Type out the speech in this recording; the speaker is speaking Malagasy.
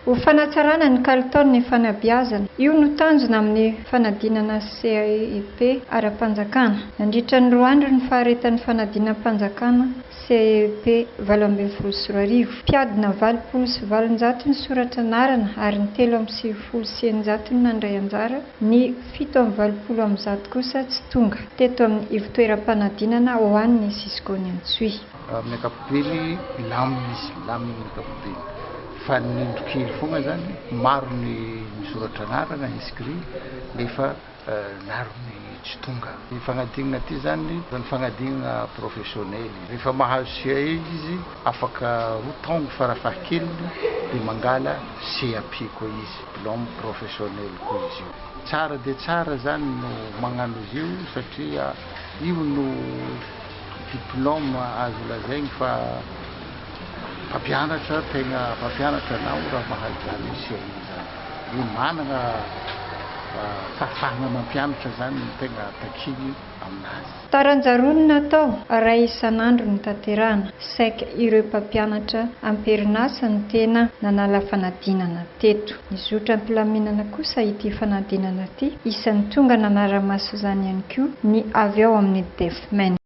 Ho fanatsarana ny kalitaon'ny fanabeazana, io no tanjona amin'ny fanadinana CAEP ara-panjakana. Nandritra ny 2 andro ny faharetan'ny fanadinam-panjakana CAEP 2018. Mpiadina 880 nisoratra anarana ary ny 693 no nandray anjara, ny 187 kosa tsy tonga teto amin'ny ivotoeram-panadinana ho an'ny Cisco ny Antsohihy. Amin'ny ankapobeny milamina izy, milamina amin'ny ankapobeny. Fa ny indro kely foagna zany, maro ny misoratra anarana, inscrit, nefa maro ny tsy tonga. Ny fagnadignana ty zany, ny fagnadignana professionnel. Rehefa mahazo CAE izy, afaka 2 taogno farafahakeliny de mangala CAP koa izy, diplôme professionnel koa izy io. Tsara dia tsara zany no magnano izy io satria io no diplôme azo lazaigny fa mpampianatra, tegna mpampianatra anao raha mahazo zany CAE zany. Io manana fahafahana mampianatra zany no tegna takiny aminazy. Taranja roa no natao, iray isan'andro no tanterahana. Saika ireo mpampianatra am-perinasa no tena nanala fanadinana teto. Nizotra am-pilaminana kosa ity fanadinana ity, isan'ny tonga nanara-maso izany ihany koa ny avy ao amin'ny DEFMEN.